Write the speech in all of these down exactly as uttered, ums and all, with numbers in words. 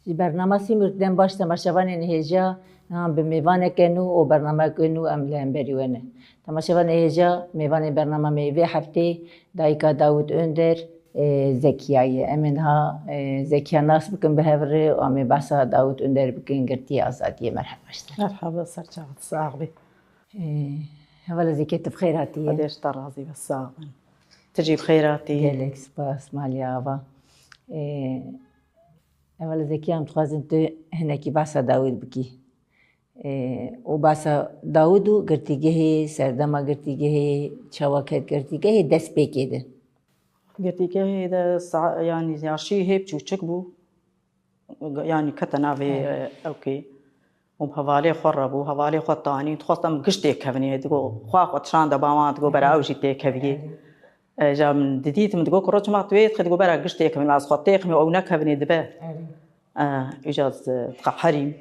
Ji bernama Sîmurg dem baş temaşevanên hêja, niha bi mêvaneke nû û bernameke nû em li hemberî we ne. Temaşevanê hêja, mêvanê bernama me yê vê heftê dayika Dawid Önder, e, Zekiya ye. Em ê niha, e, Zekiya nas bikin bi hev re û em ê behsa Dawid Önder bikin, girtiyê azadiyê. Merheba ji te. Merhaba, ser çavan, sax bî. E, hevala Zekiya, tu bi xêr hatiye. Xwedê ji te razî be, sax bin. Tu jî bi xêr hatî. Gelek spas, malê ava. E, Hevala Zekiya, em dixwazin tu hinekî behsa Dawid bikî. Ê, û behsa Dawid û girtîgehê, serdema girtîgehê, çawa ket girtîgehê, destpêkê de. Girtîgehê de sa-, yanî yaşî hê biçûçik bû. Yanî kete navê, Evet. e, ewkê. Û bi hevalê xwe re bû, hevalê xwe tanî. Dixwest em giş têkevin ê. Digo, xwe xwe tişan de ba wan, digo, bera ew jî têkeviyê. Evet. E, ja min didît, min digo, kuro çima tu wê dixî, digo, bera giş têkevin, ez xwe têxim, ew nekevin ê dibe. Evet. E, îca ez diqeherîm.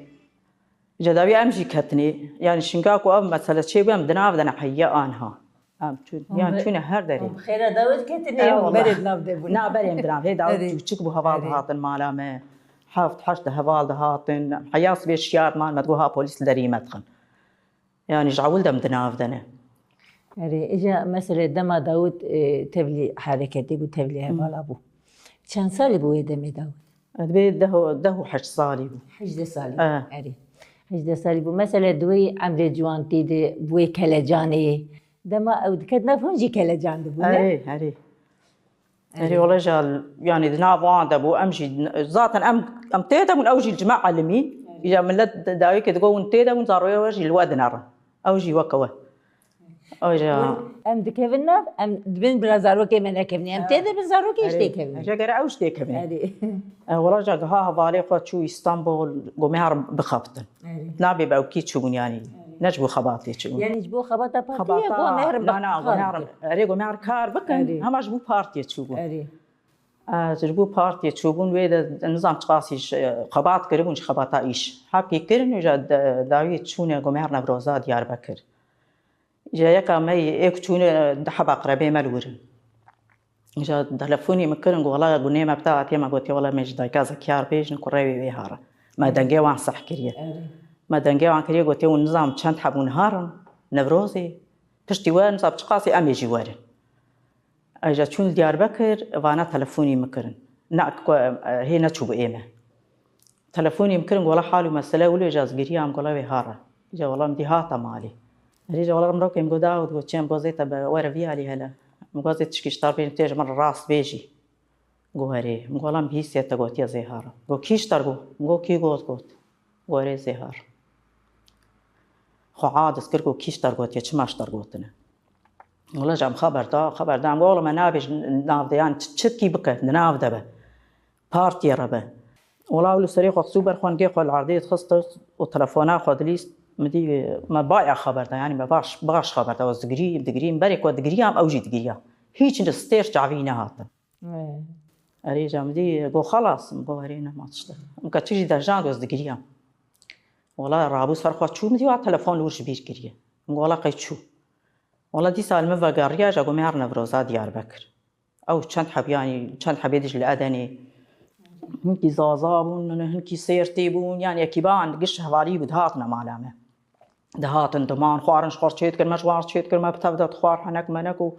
Îca dawî em jî ketinê. Yanî şinga ku ev mesele çêbû, em di nav de ne heye anha. Em çûn, Hûn yan bi-, çûne her derê. hûn bi xêra Dawid ketinê, Eyvallah. hûn berê di nav de bûn. Na, berê em di nav. Hê Dawid Erê. çûçik bû, heval Erê. dihatin mala me. Heft, heşt de heval dihatin. Heya sibê şiyar man, me digo ha polîs li derî me dixin. Yanî ji ewil de em di nav de ne. Erê, îca mesele dema Dawid, e, tevlî hereketê bû, tevlî Hı. hevala bû. Çend salî bû wê demê Dawid? Dibê deh û, deh û heşt salî bû. Hejdeh salî bû. Eh. Erê. Hejdeh salî bû. Mesele di wê emrê ciwantî de, bi wê kelecanê. Dema ew diket nav hûn jî kelecan dibû, ne? Erê, erê. Erê, Erê. wele jal, yanî di nav wan de bû, em jî, zaten em, em tê de bûn, ew jî li cima elimîn. Erê. Ya millet dawî ke digo hûn tê de bûn, zaroya we jî li we dinerin. Ew jî weke we. Ew jî Hûn, em dikevin nav, em dibin bila zarokê me nekevnî. Em Ha. tê de bin zarokê jî Erê. têkevin. Erê, gere ew jî têkevin. Erê. E, wela ja giha hevalê xwe çû Îstanbul, go me herin bixebitin. Erê. Nabê bi ewkî çûbûn yanî. Erê. Ne ji bo xebatê çûbûn. Yanî ji bo xebata partiyê Xebata, go me herin na, na, go me herin, erê, go me herin kar bikin, Erê. hema ji bo partiyê çûbûn. Erê. Ez ji bo partiyê çûbûn wê de nizam çiqasî ji xebat kiribûn, ji xebata îş. Hepkî kirin û ja de-, dawî çûne go me herin Newroza Diyarbekir. Ji yeka me yê êk çûne di heba qrebê me li wir in. Ji telefonî min kirin, got, "Wela gunê me bi te hatiye." Me gotiye, "Wela me ji dayika Zekiyar bêjin ku rê wê wê hare." Me dengê wan seh kiriye. Erê. Me dengê wan kiriye, gotiye, "Hûn nizam çend heb hûn harin Newrozê. Piştî we nizam çiqasî em ê jî werin." Eja çûn Diyarbekir, vana telefonî min kirin. Ne, ku, e, hê neçû bi ê me. Telefonî min kirin, gola hal û mesele wilo, ja ez giriyam, gola wê hare. Ja wela min dî hata malê. Erê ja wela min rokê min go Dawid, go çi em, go zê te be were vî alî hele. Min go zê tişkî ji te bêjim, tê ji min re rast bêjî. Go erê. Min gola min bihîstiye te gotiye zê hare. Go kî ji te go? Min go kî got got. Go erê zê hare. Xwe adiz kir, go kî ji te gotiye, çima ji te gotine. Wela ja min xeber da, xeber da. Em go oğlum me nabêjin nav de, yani çi, çi kî bike, di nav de be. Partiyê re be. Wela ew li serê xwe xist û ber xwe nigê xwe li erdê dixist û telefona xwe dilîst. Min dî me baya xeber da, yani me baş, baş xeber da. Ez digirî, digirî, berê ku digiriyam ew jî digiriya. Hiç li stêr çavî nehatin. Wê. Erê ja min dî go xelas, min go erê nema tişt. Min ke çi jî dejan, ez digiriyam. Wela rabû ser xwe çû, min dî wa telefon li wir ji bîr kiriye. Min go wela qey çû. Wela dîsa li min vegeriya, ja go me herin Newroza Diyarbekir. Ew çend heb, yanî çend hebê dij li Edenê. Hinkî Zaza bûn, hinkî Sêrtê bûn, yanî ekîban giş hevalî bû, dihatin mala me. Dihatin diman, xwarin ji xwe çê dikir, me ji wan çê dikir, me bi tev de dixwar henek menek û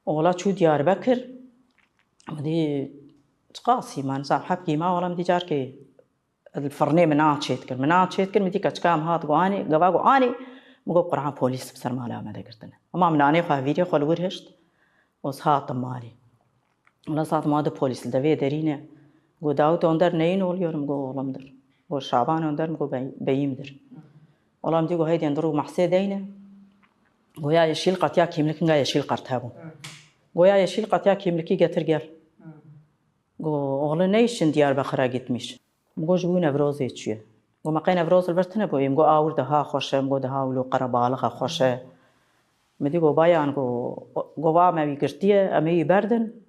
wela çû Diyarbekir. Min dî çiqasî me nizam hebkî ma, wela min dî carkê Li firnê min nan çêdikir. Min nan çêdikir, min dî keçika min hat got anî, gava got anî, min got Quran polîs bi ser mala me de girtine. Hema min nanê xwe hevîrê xwe li wir hişt û ez hatim malê. Wela ez hatim malê, polîs li devê derî ne. Got Dawid Önder neyin oluyor? Min got oğlumdur. Got Şaban Önder? Min got bey-, beyimdir. Wela min dî got heydên di rû mehsê deyne. Got ya yeşil kart ya kimlik, hinga yeşil kart hebû. Got ya yeşil kart ya kimlikî getir gel. Got oğlu ne işin Diyarbakır'a gitmiş? Min got ji bo Newrozê çûye. Got me qey Newroz li vir tune bûye? Min got awir daha xweş e, min got daha wilo qerebalixa xweş e. Min dî got bayan, got, got va me wî girtiye, em ê wî berdin.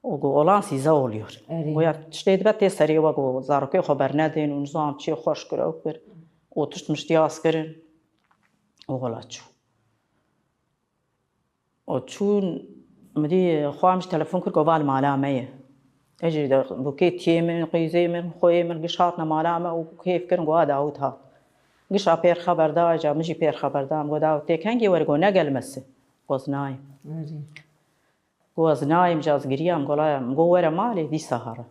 Û got olan size oluyor. Erê. Got ya tiştê dibe tê serê we, got zarokê xwe bernedin û nizam çi xweş kir ew kir. Û tişt mişt yaz kirin. Û wela çû. Û çûn, min dî xwe min jî telefon kir, got va li mala me ye. Ez jî de bûkê tiyê min, qîzê min, xweyê min giş hatine mala me û kêf kirin, got, "A Dawid hat." Gişa pêr xeber da, ca min jî pêr xeber da. Min got, "Dawid tê kengî were?" Got, "Ne gel me si." Got, "Ez nayêm." Got, "Ez nayêm, ca ez giriyam." Got, "La," min got, "Were malê, dîsa here."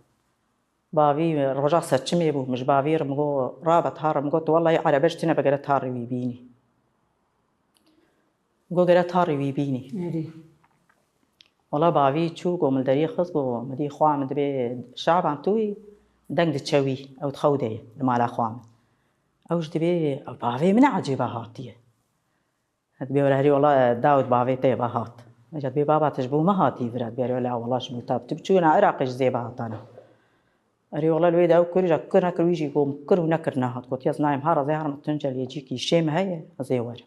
Bavî roja seçimê bû. Min ji bavî re min got, "Rabe tarê," min got, "Wellahî erebe jî tune be gere tarê wî bînî." Min got, "Gere tarê wî bînî." Erê. Wela bavî çû, got, min li derî xist, got, "Min dî xwa min dibê Şaban tûyî deng diçe wî, ew di xew de ye, li mala xwa min." Ew jî dibê, "Ew bavê min e ecêba hatiye." Dibê were herî wela Dawid bavê te ye, va hat. Îca dibê baba te ji bo me hatî vira, dibê wela wela ji bo te. Tu biçûna Iraqê ji zêba hatane. Erê wela li wê de ew kir, îca kir nekir, wî jî got, "Min kir û nekir nehat." Gotiye, "Ez nayêm, hara zê herim Tuncelê cîkî şê min heye, ez ê werim."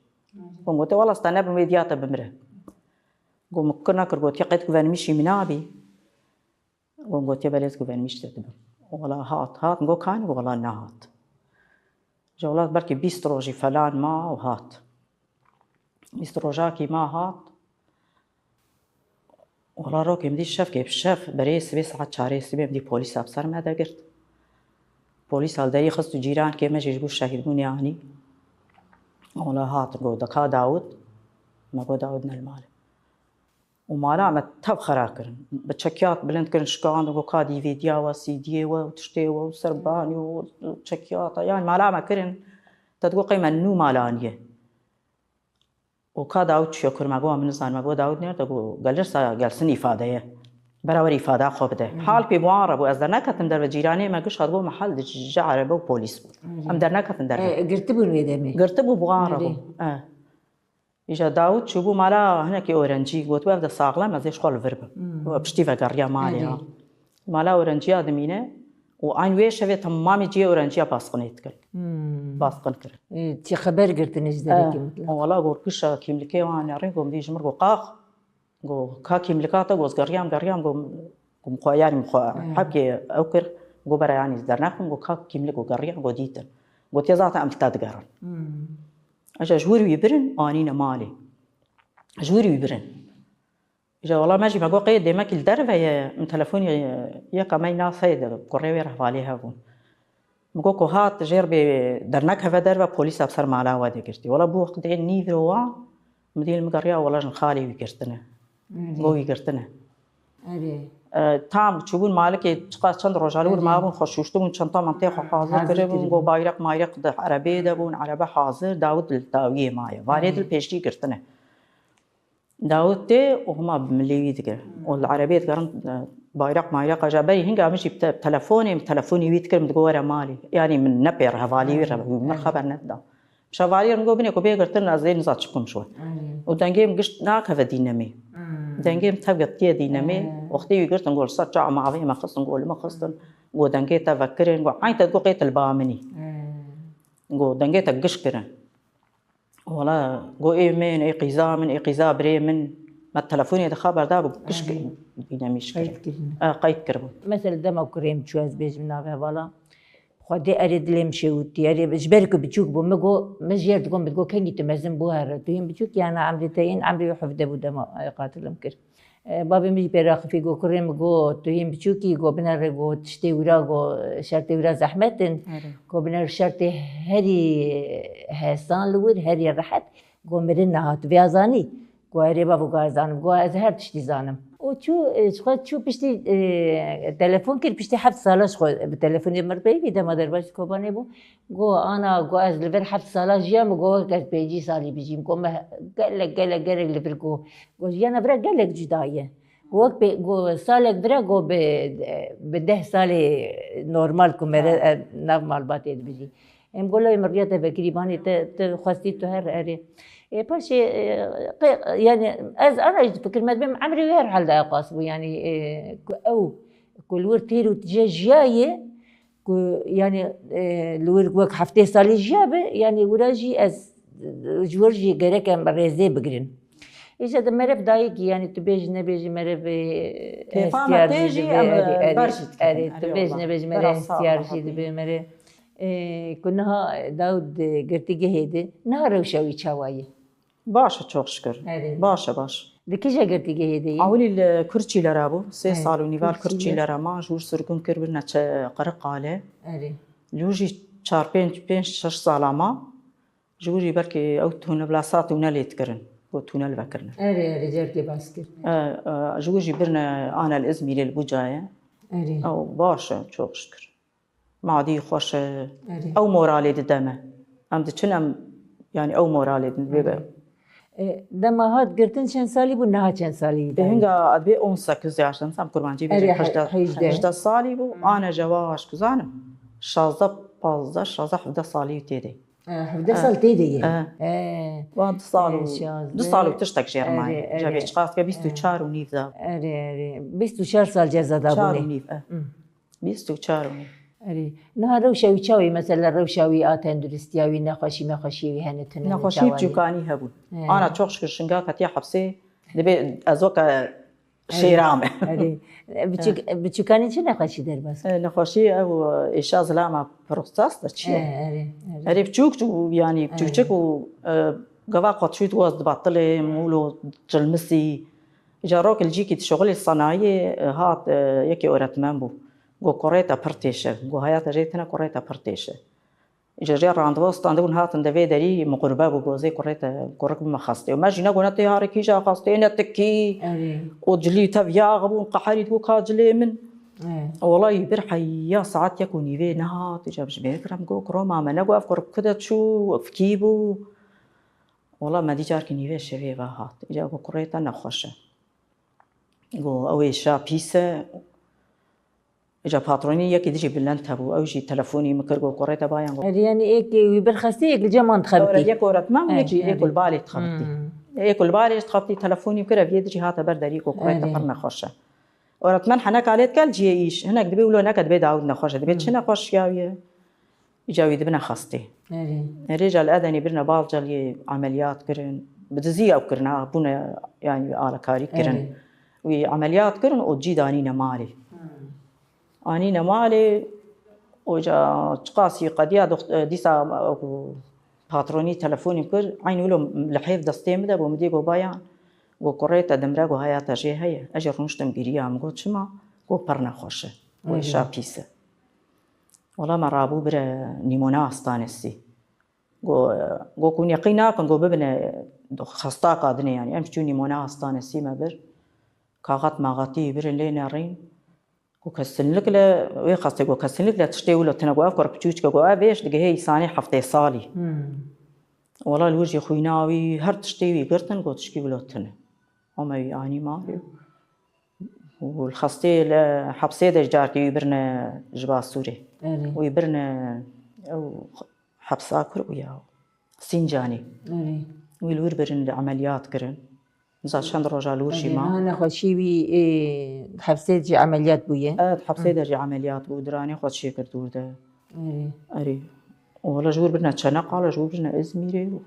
Got, "Min gotiye, wela ez te nebim, wê diya te bimire." Got, "Min kir nekir." Gotiye, "Qet guvenimîşî min nabî." Got, "Min gotiye, belê ez guvenimîş te dibim." Wela hat, hat, min got, "Kanî?" Got, "Wela nehat." Ji wela belkî bîst rojî falan ma û hat. Bîst rojakî ma hat. Wela rokê min dî şevkê bi şev, berê sibê saet çarê sibê min dî polîsa bi ser me de girt. Polîsa li derî xist û cîrankê me jî ji bo şehîdbûnê anî. Wela hat, got, "De ka Dawid?" Me got, "Dawid ne li mal e." Û mala me tev xera kirin. Bi çekiyat bilind kirin, şikandin, got, "Ka D V D'ya we, C D'yê we û tiştê we û serbanî û çekiyata." Yani mala me kirin. Te digot, "Qey me nû mala aniye." Û ka Dawid çûye kir, me got, "Min nizanî." Me got, "Dawid nerede?" Got, "Gel Irsa, gelsin îfadeye. Bera were îfada xwe bide." Hal pê bi wan re bû. Ez derneketim derve, cîranê me giş hat, got, "Mehal di ji erebe û polîs bû." Em derneketin derve. E, girtibûn wê demê. Girtibû, bi wan re bû. E. Îja Dawid çûbû mala hinekî orencî, got, "Ev de saxlem, ez ê ji xwe li vir bim." Û piştî vegeriya malê ha. Mala orenciya dimîne û eyn wê şevê temamê cihê orenciya basqinê dikin. Basqin kirin. Ê, çi xeber girtine ji derekî mutlaq? Wala got, gişa kîmlikê wan nerî, got, min dî ji mir got, "Qax." Got, "Ka kîmlika te?" Got, "Ez geriyam, geriyam." Got, got, "Min xwe, yani min xwe hevkê ew kir." Got, "Bera yani ez dernexim." Got, "Ka kîmlik?" Got, "Geriyam." Got, "Dîtin." Got, "Ya zaten em li te digerin." Îja ji wir wî birin, anîne malê. Ji wir wî birin. Îja wela me jî me got, "Qey demekî li derve ye, min telefonê yeka me yî nas heye de, kurê wê re hevalê hev bûn." Min got, "Ku hat jêr bê dernekeve derve, polîsa bi ser mala we de girtî." Wela bû wextê nîvro wa, min dî li min geriya, wela jin xalê wî girtine. Got, "Wî girtine." E, tam çûbûn malikê, çiqas çend roja li wir mabûn, xwe şûştibûn, çenta mentê xwe hazir kiribûn, got, "Bayreq mayreq di erebê de bûn, erebe hazir, Dawid li dawiyê maye. Valê di li pêştî girtine." Dawid tê û hema bi milê wî digire. Û li erebê digerin, e, bayreq mayreq, aja berî hinga min jî bi te-, telefonê, min telefonê wî dikirim, digot, "Were malê." Yanî min ne pê re, hevalî wî re, min xeber nedida. Şevalî min got, "Binê ku bê girtin, ez ê niza çi bikim ji we." Û dengê min gişt nakeve dînemê. Dengê min tev girtiye dînemê. Wextê wî girtin, got, "Li ser çawa mavê me xistin?" Got, "Li min xistin." Got, "Dengê te vekirin." Got, "Eyn te digot qê tu li ba min î." Got, "Dengê te giş kirin." Wala, got, "Ê min, ê qîza min, ê qîza birê min." Me telefonê de xeber da, got, "Giş dînemîş kirin." Qeyd kirine. E, qeyd kiribûn. Mesela dema kurê min çû, ez bêjim navê hevala. Xwedê erê dilê min şêwitî, erê ji ber ku biçûk bû, min got, min jêr digot, min digot, "Kengî tu mezin bû here, tu hîn biçûk, yana emrê te yên emrê wî hevdeh bû dema, e, qatilim kir." E, bavê min jî pê raxifî, got, "Kurê min," got, "tu hîn biçûkî," got, "binere," got, "tiştê wira," got, "şertê wira zehmet in." Erê. Got, "Binere şertê herî hesan li wir, herî rehet," got, "mirin nehat, vêya zanî?" Got, "Erê bavo, got, ez zanim." Got, "Ez her tiştî zanim." Û çû, e, ji xwe çû piştî, e, telefon kir, piştî heft sala ji xwe bi telefonê mir peyvî dema derbasî Kobanê bû. Got, "Ana," got, "ez li vir heft sala jiyam." Got, "Wek ez pêncî salî bijîm." Got, "Me gelek, gelek, gelek li vir," got. Got, "Jiyana vira gelek cuda ye." Got, "Wek pê," got, "salek vira," got, "bi, bi deh salê normal ku mere, e, nav malbatê dibijî." Em got, "Lawê min riya te vekirî banê te, te xwestî tu her erê." E, paşê, e, qe-, yani ez ana jî difikirim, ez bêm emrê wî her hal de eqas bû. Yani, e, ku ew, ku li wir têr û tije jiyaye, ku, yani, e, li wir wek heftê salî jiyabe, yani, wira jî ez, ji wir jî gerek em rêzê bigirin. Îja de merev dayikî, yani, tu bêjî nebêjî merev, e, hestiyar jî dibe, erê, erê, erê, tu bêjî nebêjî merev hestiyar jî dibe, mere, e, ku niha Dawid, e, girtîgehê de, niha rewşa wî çawa ye? Baş e, çok şükür. Erê. Baş e, baş. Di kîja girtîgehê de yî? Ewilî li Kurçîlera bû, sê sal û nîval Kurçîlera ma, ji wir sirgûn kir, birine çe Qiriqalê. Erê. Li wir jî çar, pênc, pênc, şeş sala ma. Ji wir jî belkî ew tûne, bila sa tûnelê dikirin, ku tûnel vekirine. Erê, erê, carkê bas kir. E, e, ji wir jî birine ane li Izmîrê li Bucayê. Erê. Ew baş e, çok şükür. Madî xweş e. Erê. Ew moralê dide me. Em diçin, em, yanî ew moralê din vê be. E, dema hat girtin çend salî bû, niha çend salî? E, hinga divê on sekiz yaş, em kurmancî bêjin, Erê, he-, hejdeh, hejdeh. Hejdeh salî bû, Hmm. Ane jewaş ku zanim. Şazdeh, pazdeh, şazdeh, hevdeh salî tê de. E, hevdeh sal tê de ye. E. E. Wan du sal û, E, şazdeh. Du sal û tiştek jê re maye. Erê, erê. Cevê çiqas ke bîst û çar û nîv da. Erê, erê. Bîst û çar sal ceza da bûne. Çar û nîv, e. Hmm. Bîst û çar û nîv. Erê. Niha rewşa wî çawa ye? Mesela rewşa wî a tenduristiya wî, nexweşî mexweşiyê wî hene tune? Nexweşî çawa ye? Çûkanî hebûn. He. Ana çok şükür şinga ketiya hepsê, dibê ez weke Erê. Şêra me. Erê. Biçûk-, He. Biçûkanî çi nexweşî derbas? E, nexweşî ew, e, êşa zilama prostat de çi ye? He, erê, erê. Erê biçûk çû, yanî Erê. Biçûçik û, e, gava xwe çût waz dibatilê, mûlo cilmisî. Îca rok li cîkî dişuxulê sanayiyê, e, hat, e, yekê öğretmen bû. Go kurê te pir têş e. Go haya te jê tine, kurê te pir têş e. Îca jê randevu standibûn, hatin de vê derî, min qurbe bû, go zê kurê te, kurik bime xestê. Me jî negona tê harê kîja xestê, ne tikî. Erê. Û cilî tev yax bûn, qeherî digo ka cilê min. E. Wela wî bir heya saet yek û nîvê nehat, îca ji bê kirem go kuro ma me nego ev kurik ku de çû, ev kî bû. Wela me dî carkî nîvê şevê ve hat. Îca go kurê te nexweş e. Go ew êşa pîs e. Îca patronî yekî dijî bilind hebû. Ew jî telefonî min kir, go kurê te bayan go. Erê, yanî êk wî bir xestî, êk li cem wan dixebitî. Yek öğretmen bû, Erê, yekî êk erê. Li balê dixebitî. Hmm. Êk li balê dixebitî, telefonî min kir, ev yê dijî hate ber derî, go kurê te Erê. Pir nexweş e. Öğretmen heneka lê dike li cihê îş, hinek dibê wilo neke dibê dawî nexweş e. Dibê Hmm. Çi nexweşiya wî ye? Îca wî dibine xestê. Erê. Erê, îca li Edenê birine bal, îca lê emeliyat kirin. Bi dizî ew kirine, bûne, yanî alekarî kirin. Erê. Wî emeliyat kirin û cî danîne malê. Hmm. Anîne malê û îca çiqasî qediya doxt-, dîsa ku patronî telefonî kir, eyn wilo li hêv destê min de bû, min dî go bayan, go kurê te dimre, go haya te jê heye. Ez jî rûniştim giriya, min go çima? Go pir nexweş e. Go Erê. Êşa pîs e. Wela me rabû bire Nîmona Hastanesî. Go, go ku neqî nakin, go bibine xestaka dinê yanî. Em çû Nîmona Hastanesî me bir. Kaxet maxetî birin lê nerîn. Go kesinlikle wê xestê, go kesinlikle tiştê wilo tune, go ev kurik biçûçik e, go ev vêş digihê îsanê heftê salî. Hmm. Wela li wir jî xwîna wî her tiştê wî girtin, go tişkî wilo tune. Home wî anî malê. Û li xestê li hepsê de carkê wî birine ji Basurê. Erê. Wî birine ew hepsa kir û ya Sincanê. Erê. Wî li wir birin li emeliyat kirin. Niza çend roja li wir jî Erê, ma. Niha nexweşî wî, ê, hepsê jî emeliyat bûye. Evet, hepsê Hı. de jî emeliyat bû. Diranê xwe çêkir dûr de. Erê. Erê. Wala ji wir birine Çeneqale, ji wir birine Îzmîrê û Hı.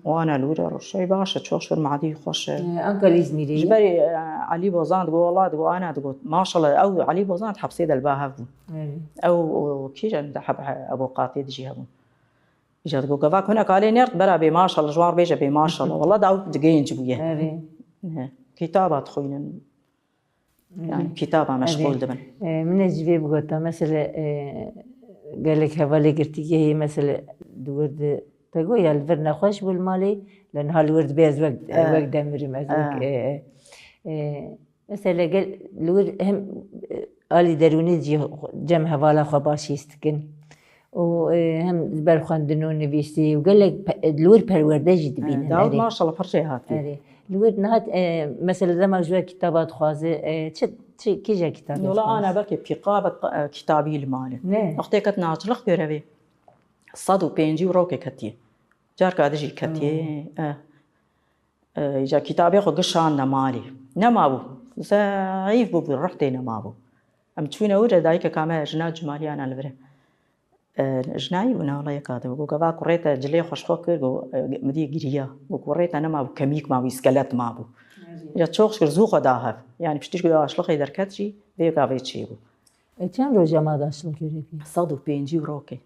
wana li wir e, rewşa wî baş e, çok şükür madî xweş e. Ee, Anka li Îzmîrê Ji ye? berî, e, Elî Bozan digo, wala digo, ana digo, maşallah, ew Elî Bozan hepsê de li ba hev bûn. Erê. Ew, o, kîjan de heb-, he-, ebokatê dijî hebûn. Îca digo, gava ku hinek alê nêrt, bera bê maşallah, ji wan re bêje bê maşallah. Wala da ew digênc bûye. Erê. Ne. Kitaba dixwînin. Erê. Yani kitaba Erê. meşgûl dibin. E, min ê ji vê bigota, mesele, e, gelek hevalê girtîgehê, mesele, di wir de, te got ya li vir nexweş bû li malê, lê niha li wir dibê ez wek, Evet. wek demirim, ez wek, Evet. e, e, e, mesele gel, li wir hem, e, alî derûnî jî cem hevala xwe baş hîs dikin. Û, e, hem ji ber xwendin û nivîsî û gelek pe-, li wir perwerde jî dibînin, He, Dawud erê. maşallah pir jêhatî. Erê. Li wir niha, e, mesela dema ji we kitaba dixwaze, e, çi, çi, kîja kitabê Yola dixwaze? ana belkê pîqa be, e, kitabî li malê. Ne? Wextê ket naçiliq görevê. Sed û pêncî û rokê ketiye. Carka dijî ketiye. Hmm. E. E, îca kitabê xwe gişande malê. Nemabû. Zeîf bûbû, rih tê nemabû. Em çûne wir e, dayikeka me jina Cumaliyan e li vir e. E, jina yî bûne, wala yeka de. Got, gava kurê te cilê xwe ji xwe kir, got, e, min dî giriya. Got, kurê te nemabû, kemîk mabû, îskelet mabû. Erê. Îca çok şükür zû xwe da hev. Yani piştî ji ku aşlixê derket jî, vê gavê çêbû. E, çend roja ma da aşlix görevî? Sed û pêncî û rokê.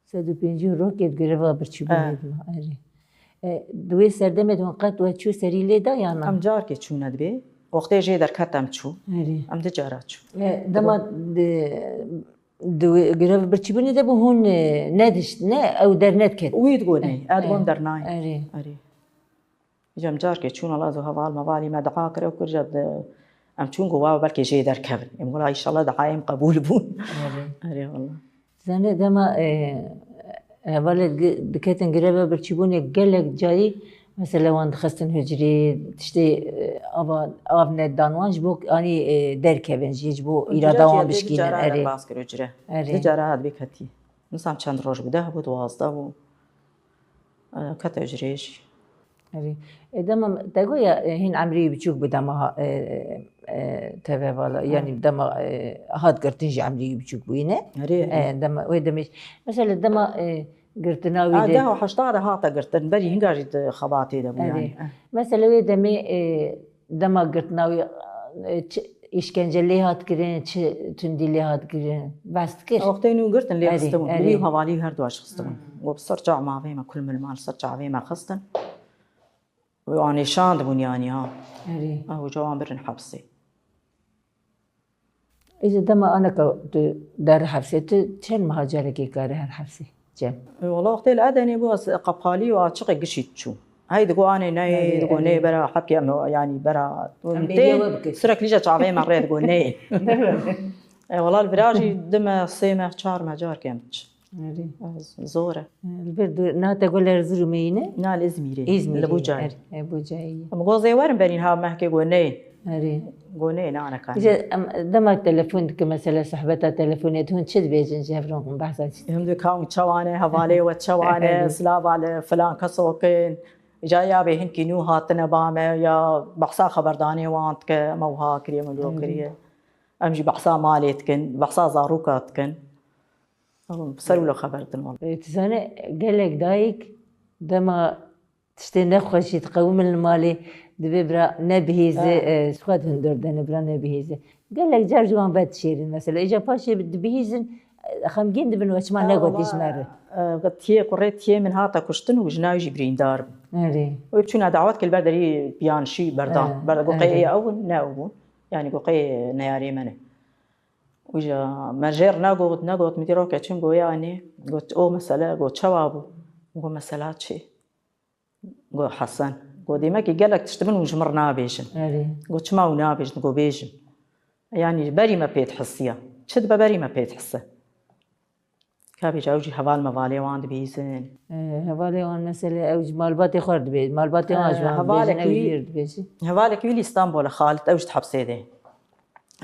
Sed û pêncî rokê di greva birçîbûnê Eh. de ma, erê. E, di wê serdemê de hûn qet we çû serî lê da ya na? Em carkê çûne dibê. Wextê jê derket em çû. Erê. Em du cara çû. E, dema di, di wê gireva birçîbûnê de bû hûn, e, nedişt, ne? Ew dernedket. Wî digot ney. E, ez digot dernayê. Erê. Erê. Îca em carkê çûn, wela ez û heval mevalî me dua kir, ew kir, îca di-, em çûn, got, "Wa belkê jê derkevin." Em got, "La, înşallah duayê em qebûl bûn." Erê. Erê, wela. Zanî dema, e, hevalê di-, diketin gireva birçîbûnê gelek carî, mesela wan dixistin hucrê, tiştê, e, ava, av nedan wan ji bo anî, e, derkevin jî, ji bo îrada wan bişkînin. Erê. Bas kir hucre. Erê. Du cara hat bê ketî. Nisam çend roj bû, deh bû, duwazdeh bû. E, kete hucreyê jî. Erê. E, dema te got ya, e, hîn emrî wî biçûk bû dema ha-, e, e, teve vala, ha, yanî dema, e, hat girtin jî emrî wî biçûk bûyî, ne? Erê, erê. E, dema, wê demê, mesela dema, e, girtina wî de. Deh û heşta de hate girtin, berî hinga jî di xebatê de bû. Erê. Yanî. E. Mesela wê demê, e, dema girtina wî, e, çi îşkence lê hat kirin, çi tundî lê hat kirin, behs dikir? Wextê nû girtin lê, erê, xistibûn. Erê. Wî û hevalî her du jî xistibûn. Hmm. Got, bi ser çav mavê me, kul milman li ser çavê me xistin. Û anî şandibûn yanî ha. Erê. Ew ca wan birin hepsê. Îca dema aneka tu der hepsê, tu çend meha carekê kare her hepsê? Cem. E, wala wextê li Edenê bû, ez qepalî û açiqê gişî diçûm. Hey digo anê neyê, erê, digo erê. Neyê bera hepkê em, yanî bera. Em bêriya we bikin. Sürekli jî çavê me rê digo neyê. E, wala li vira jî du meh, sê meh, çar meh carkê em diçin. Erê. E, z-, zor e. E, li vir du-, na te got li Erzurumê yî ne? Na, li Îzmîrê. Îzmîrê. Li Bucayê. Erê, e, Bucayê. Em got zê werin berîn ha mehkê got neyê. Erê. Got neyê, ne aneka. Îca em, dema telefon dikin, mesela sohbeta telefonê de hûn çi dibêjin ji hev re hûn behsa çi dikin? Hûn dikin çawa ne, hevalê we çawa ne, erê, silava li filan keso kin. Îca ya bê hinkî nû hatine ba me, ya behsa xeberdanê wan dike, me wiha kiriye, me lo kiriye. Em jî behsa malê dikin, behsa zaroka dikin. Em ser wilo xeber din wele. E, tu zanî gelek dayik dema tiştê nexweşî diqewimin li malê, divê bira nebihîze, ha, e, ji xwe di hundir de ne, bira nebihîze. Gelek car ji wan vedişêrin mesela. Îca paşê dibihîzin, e, xemgîn dibin, we çima negotî ji me re? E, tiyê kurê tiyê min hate kuştin û jina wî jî birîndar bû. Erê. Wê biçûna dawet kir li ber derî piyanşî berdan. He, ber got qey, erê, ê ew in, ne ew bûn. Yanî got qey neyarê me ne. Wî jî me jêr negot, negot, min dî roke çûn got yanî, got o mesele, got çawa bû? Got mesela çi? Got Hesen. Got dêmekî gelek tişt min hûn ji min re nabêjin. Erê. Got çima hûn nabêjin? Got bêjin. Yanî berî me pê dihisiya. Çi dibe berî me pê dihise. Ka bêje ew jî heval mevalê wan dibihîzin. E, hevalê wan mesele ew ji malbatê xwe re dibêjin. Malbatê wan, e, ji wan dibêjin, ew jî wî re dibêjin. Hevalek wî li Îstanbulê Xalid, ew jî di hepsê de.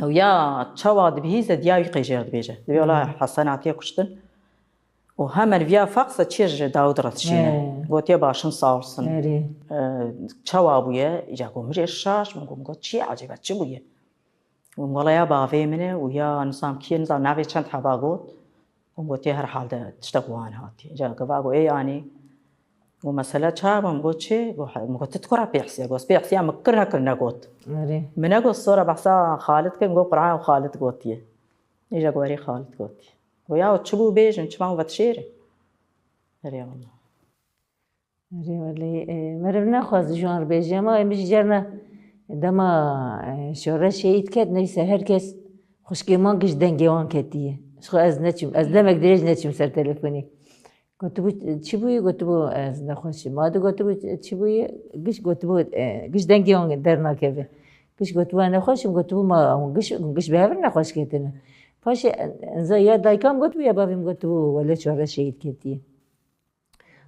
Ew ya çawa dibihîze diya wî qê jê re dibêje. Dibê wela Hesen hatiye kuştin. Û hemen viya faxsa çê ji Dawud re dişîne. He. Gotiye başin sağ olsun. Erê. E, çawa bûye? Îca got min jê şaş, min got, min got çi ye ecêbe, çi bûye? Û min got ya bavê min e û ya nizam kî ye, nizam navê çend heba got. Û min gotiye herhalde tiştek wan hatiye. Îca gava got ê yanî. Got mesele çawa bû? Min got çi? Got he-, min got tu dikora pê hisiya? Got pê hisiya, min kir nekir negot. Erê. Min negot sora behsa Xalid kir, min got Qur'an û Xalid gotiye. Îja got erê Xalid gotiye. Got ya çi bû bêjin, çima hûn vedişêrin? Erê wela. Erê welê, e, meriv nexwaz ji wan re bêje, ama em jî carna dema, e, şoreş şehîd ket, neyse her kes xwişkê man giş dengê wan ketiye. Ji xwe ez neçûm, ez demek dirêj neçûm ser telefonê. Gotibû, çi bûyî? Gotibû, ez nexweş im. Ma digotibû, çi bûyî? Giş gotibû, e, giş dengê wan dernakeve. Giş gotibû, ez nexweş im. Gotibû, ma hûn giş, hûn giş bi hev re nexweş ketine. Paşê, e, enza ya dayika min gotibû, ya bavê min gotibû, wele çare şehîd ketiye.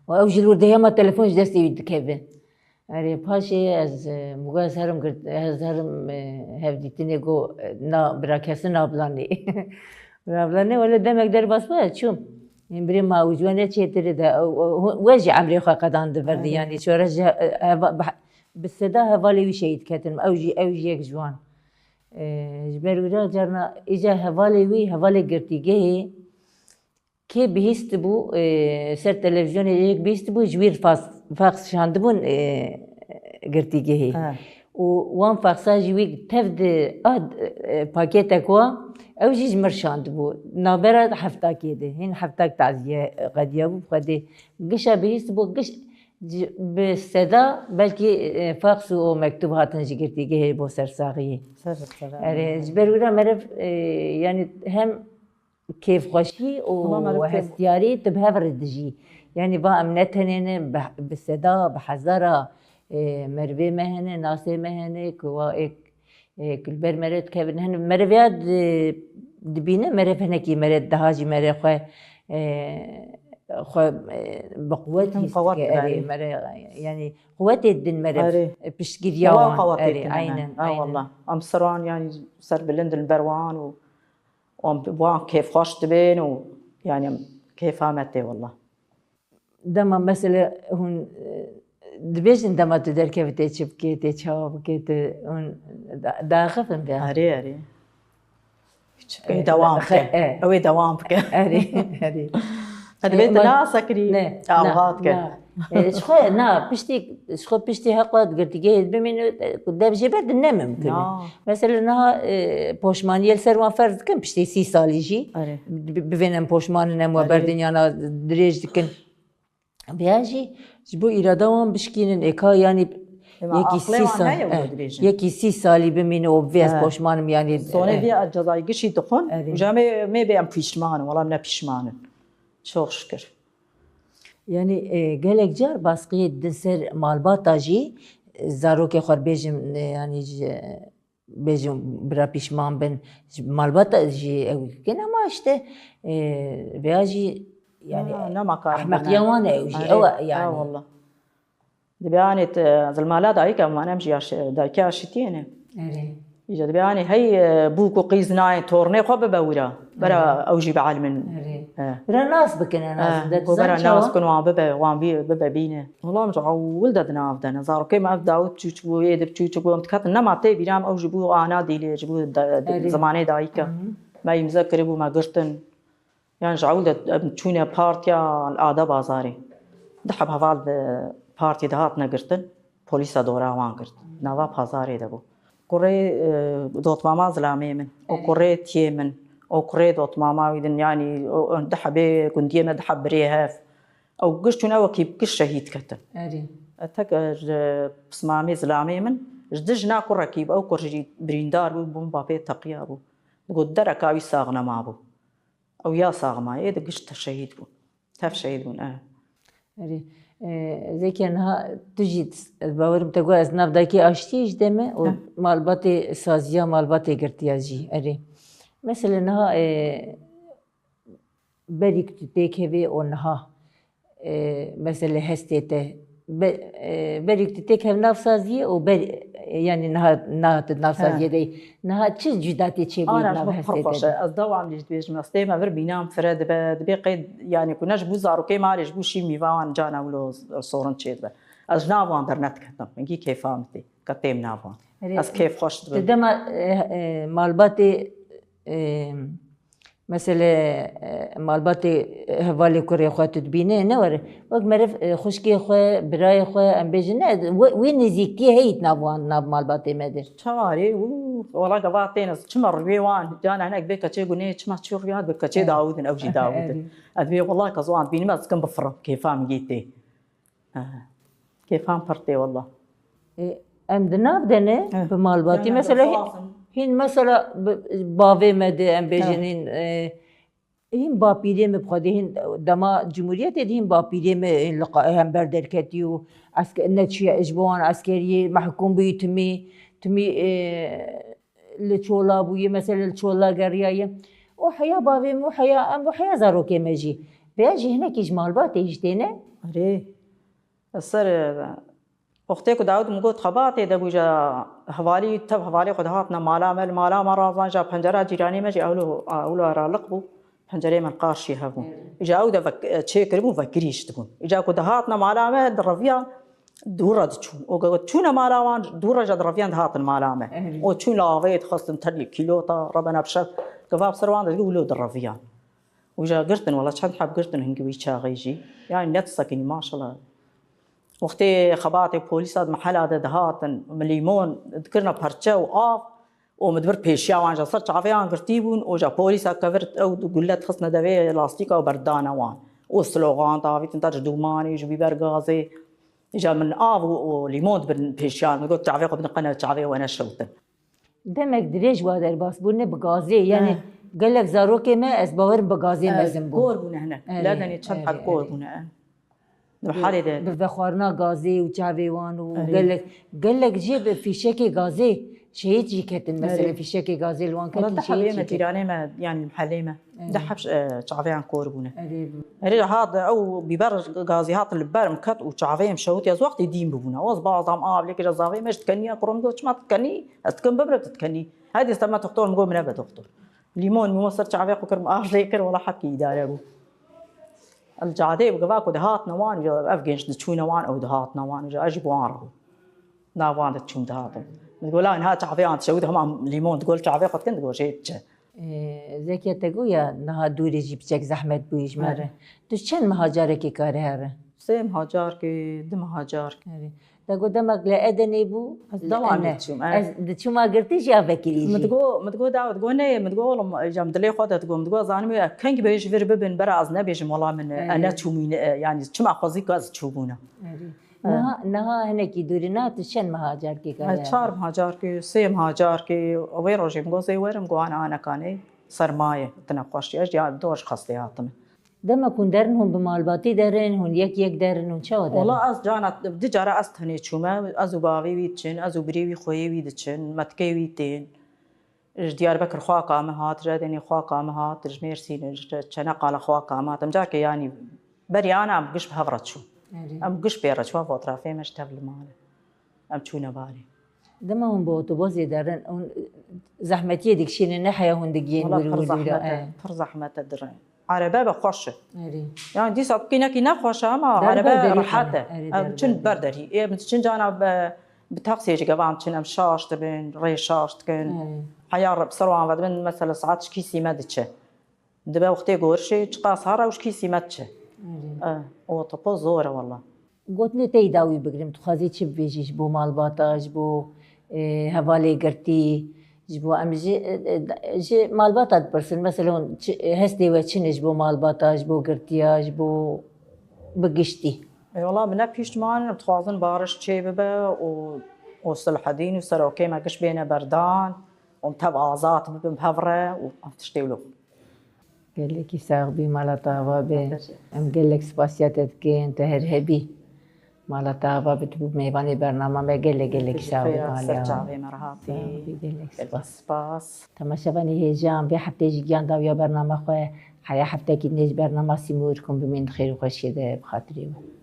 Û ew jî li wir de hema telefon ji destê wî dikeve. Erê, paşê ez, e, min got, ez herim girt-, ez herim, e, hevdîtinê, got, e, na, bira kesin nablanê. Nablanê, wele demek derbas bû, ez çûm. Ên birê ma û ji we ne çêtir e de, ew, ew, we jî emrê xwe qedan di vir de, erê, yanî çare ji, e, heva-, bi, bi seda hevalê wî şehîd ketin. Ew jî, ew jî yek ji wan. E, ji ber wira carna îca hevalê wî, hevalê girtîgehê, kê bihîstibû, e, ser televîzyonê yek bihîstibû, ji wî re fax-, fax şandibûn, e, girtîgehê. Ha. Û wan faxa jî wî tev di, ah, e, pakêtek wa, ew jî ji min re şandibû. Navbera heftakê de, hîn heftak taziye qediyabû, bi Xwedê gişa bihîstibû, giş, Ji, bi seda belkî, e, fax û o mektûb hatin ji girtîgehê bo sersaxiyê. Ser bi ser, Erê, aynen. Ji ber wira merev, e, yanî hem kêfxweşî û Hema merev kêf- hestiyarî tu bi hev re dijî. Yanî va em ne tenê ne, bi, bi seda, bi hezara, e, merivê me hene, nasê me hene, ku wa êk, e, ku li ber mere dikevin. Hin merev ya di-, dibîne, merev hinekî mere daha jî mere xwe, e, xwe, e, bi quwet Him hîs quwet dike, dike, erê, erê. Mere, yanî quwetê din mere Erê. piştgiriya Wala wan. quwetê Erê, din, aynen, ha, aynen. Wala. Em ser wan, yanî serbilind in ber wan û wan, wan kêfxweş dibên û, yanî, em kêfa me tê, wala. Dema mesela hûn, e, dibêjin dema tu derkevî tê çi bikê, tê çawa bikê, tu hûn da-, daxifin vê? Erê, erê. Çi bikê, E, dewam xe-, bike. e. Ew ê dewam bike. Erê, erê. Hadi E, bê tu ma-, nas sekirî, ne, awiha na, dike. na. E, ji xwe, na, piştî, ji xwe piştî heqla girtîgehê bimîne, e, dev jê ber di ne mimkun e. Na. Mesela niha, e, poşmaniyê li ser wan ferz dikin, piştî sî salî jî Erê. bi-, bivênin poşmanin em we Erê. berdin yana dirêj dikin. Vêya jî ji bo îrada wan bişkînin, êka yanî Ema yekî aqlê sî wan sal-, heye û eh, dirêjin. yekî sî salî bimîne û bi vê ez He. poşmanim yanî, Sonê eh. vê cezayê gişî dixwin, Erê. û ji em ê, mê bê em pîşman in, wela em ne pîşman in. Çok şükür. Yanî, e, gelek car baskiyê didin ser malbata jî, e, zarokê xwe bêjim, e, yanî ji, bêjim bira pîşman bin, ji malbata jî ew dikin, ama işte, e, veya jî, yanî, Na, nema karin ehmeqiya bine. wan e ew jî, Erê, ew e, ha, yanî. wala. Dibe anê te, zilmala dayika, wan em jî yaş-, dayika aşitiyê ne. Erê. Îca dibe anê hey, e, bûk û qîz nayên tornê xwe bibe wira. Bera Erê. ew jî bielmin. Erê. He. Bira nas bikin en He, azından. go bera nas bikin wan bibe, wan bî-, bibe bîne. Wala em ji ewil de di nav de ne. Zarokê me ev dawit çûçik bû, ê dib çûçik bû, em diketin nema tê bîra em ew jî bû ana dîlê, ji bû da-, Erê. zimanê dayika. Hı hı. Me îmze kiribû, me girtin. Yan ji ew de em çûne partiya li Ada Bazarê. Du heb heval di partî de hatine girtin, polîsa dora wan girt. Nava pazarê de bû. Kurê, e, dotmama zilamê min, û Erê. kurê tiyê min, û kurê dotmama wî din, yanî, o, o, du hebê gundiyê me, du heb birê hev. Ew giş çûne wekî giş şehîd ketin. Erê. E, tek, e, ji pismamê zilamê min, ji du jina kurekî bû, ew kur jî birîndar bû, bomba pê teqiya bû. Digot dereka wî sax nema bû. Ew ya sax maye, ê di gişt şehîd bûn. Tev şehîd bûn, e. Erê. E, Zekiye, niha tu jî, ez bawerim te got, ez nav dayikê aştiyê jî de me û Heh. malbatê saziya malbatê girtiya jî. Erê. Mesela niha, e, berî ku tu têkevê û niha, e, mesela hestê te, be-, e, berî ku tu têkev nav saziyê û ber-, e, yanî niha, niha tu nav Ha. saziyê de yî. Niha çi cudatê çêbûyî Ana, ji nav min pir hestê xweş te e. de? Ez dewam jî dibêjim, ez tême vir bînam fire dibe, dibê qey, yanî ku ne ji bo zarokê malê, ji bo şîv mîva wan cana wilo sorin çêdibe. Ez ji nav wan dernediketim. Hingî kêfa min tê, ke têm nav wan. Erê, Ez kêf xweş tu dibim. dema, e, e, malbatê, e, Mesele, e, malbatê, e, hevalê kurê xwe tu dibîne, ne were. Wek meriv, e, xwişkê xwe, birayê xwe, em bêjin, ne, wê, wê nêzîktiyê heyî nav wan, nav malbatê me de. Çawa rê û wela gava têne, çima rûyê wan, cana hinek bê keçê gunê, çima çi rûya bi keçê Evet. dawidin, ew jî dawidin. Evet. Ez bê wela ke ziwan dibînim, ez dikim bifirim, kêfa min gî tê. Aha. Kêfan pir tê wela. E, em di nav de ne, Eh, bi malbatî. Yani Mesela hîn, sazın. hîn mesela bi, bavê me de em bêjin Eh. hîn, e, hîn bapîrê me bi xwedê hîn dema Cumhuriyetê de hîn bapîrê me hîn li qa-, hember derketî û eske-, neçiye ji bo wan eskeriyê mehkûm bûyî timî, timî, e, li çola bûye, mesela li çola geriyaye. O heya bavê min, o heya em, o heya zarokê me jî. Veya jî hinekî ji malbatê jî têne. Erê. Ez ser, e, wextê ku Dawid min got xebatê de bû, ja hevalî, tev hevalê xwe dihatine mala me, li mala me razan, ja pencera cîranê me jî ewlo, ewlo araliq bû. Pencereyê me li qarşî hev bûn. Îca ew de vek-, çêkiribûn, vekirî ji dibûn. Îca ku dihatine mala me, direviyan, dûr re diçûn. Û ku çûne mala wan, dûr re jî direviyan dihatin mala me. Û çûn li avê dixwestin tenê kîlota, rebena bi şev, gava bi ser wan de wilo direviyan. Û ja girtin, wela çend heb girtin hingî wî çaxê jî. Yani ne disekinî, maşallah. Wextê xebatê polîsa di mehela de dihatin, min lîmon dikirine perçe û av û min dibir pêşiya wan, ja ser çavê wan girtî bûn û ja polîsa kevir ew gulle dixistine devê lastîka û berdane wan. Û slogan davîtin te ji dûmanê, ji bîber gazê. Îja min av û, û lîmon dibin pêşiyan, min got, "Çavê xwe biniqene, çavê we neşewtin." Demek dirêj wa derbas bû, ne bi gazê. Yani gelek zarokê me, ez bawerim bi gazê mezin bûn. Kor bûne hinek. Erê, Ladenê çend erê, heb kor erê. Bûne. Di halê de. Bi vexwarina gazê û çavê wan û Erê. gelek, gelek jî bi fîşekê gazê şehîd jî ketin. Mesela Erê. fîşekê gazê li wan Wala ketin, de şehîd hebê jî me, ketin. Tîranê me, yanî li helê me. De heb, e, çavêyan kor bûne. Erê. Erê hat ew bîber gazî hat li ber min ket û çavê min şewitiye, ez wextê dîn bibûne. Ez bazam av lê kire zavê me ji dikenî ya kurim got, "Çima dikenî? Ez dikim bibire tu dikenî." Hadi sta me doktor min got, "Min nebe doktor." Lîmon mîmon ser çavê xwe kir, min av lê kir, wela hepkî îdare bû. Li cadê bi gava ku dihatine wan, ev genç diçûne wan, ew dihatine wan, ez jî bi wan re bû. Nav wan de diçûm dihatim. Min got, "La niha çavê an dişewit hema lîmon digol çavê xwe dikin, digot jê diçe." Ee, Zekiye te goya niha dûrê jî piçek zehmet bûyî ji me re. Tu çend meha carekê kare here? Sê meha carkê, du meha carkê. Erê. Te got demek li Edenê bû. Ez dewam diçûm, e. Ez diçûma girtî jî ya vekirî jî. Min digot, min digot daw, digot neyê, min digot oğlum, cem dilê xwe de digot, min digot zanî wê kengî bêj vir bibin, bera ez nebêjim wela min, e, Erê. neçûmîne, e, yanî çima xwezî ku ez çûbûne. Erê. Niha, niha hinekî dûrî na tu çend meha carkê kare? Ez çar meha carkê, sê meha carkê, wê rojê min got zê werim, got ana ana kanê, sermaye, tine xweşî, ez ya dor ji xestê hatime. Dema ku hûn derin hûn bi malbatî derin, hûn yek yek derin, hûn çawa derin? Wala ez cana, di cara ez tenê çûme, ez û bavê wî diçin, ez û birê wî xweyê wî diçin, metkê wî tên. Ji Diyarbekir xwaka min hat, ji Edenê xwaka min hat, ji Mêrsîn, ji Çeneqala xwaka min hat. Em carkê yanî berî ana em giş bi hev re çûn. Erê. Em giş pê re çûn, ev etrafê me ji tev li mal e. Em çûne balê. Dema hûn bi otobosê derin, hûn zehmetiyê dikişînin, ne heya hûn digihên Wala wir pir wir wir zehmet e, e. pir zehmet e dirin. Erebe be xweş e. Erê. Yani dîsa bikî nekî nexweş e ama Derber erebe derî rehet e. Erê, Em derber çin derî. ber derî. Ê em diçin cana be, bi taksiyê ji geva em çin, em şaş dibin, rê şaş dikin. Erê. Heya re bi ser wan ve dibin, mesela saet şikî sî me diçe. Dibe wextê gorişê, çiqas har e û şikî sî me diçe. Erê. E, o topo zor e wala. Gotinê te yî dawî bigrim, tu xwazî çi bibêjî ji bo malbata, ji bo, e, hevalê girtî, ji bo em ji, e, e, ji malbata dipirsin. Mesela hûn çi, e, hestê we çi ne ji bo malbata, ji bo girtiya, ji bo bi giştî? Ê wala min ne piştman in, em dixwazin bariş çê bibe û, û silhedîn û serokê me giş bêne berdan û em tev azad bibin bi hev re û ev tiştê wilo. Gelekî sax bî, mala te ava be. Em gelek spasiya te dikin, te her hebî. Mala te ava be, tu bû mêvanê bernama me, gelek gelekî sax bî, malê ava. Ser çavê me re hatî. Sax bî, gelek spas. Gelek spas. Temaşevanê hêja, em vê heftê jî giyan dawiya bernama xwe. Heya heftekî dinê ji bernama Sîmor kum bimîn di xêr û xweşiyê de bi xatirê we.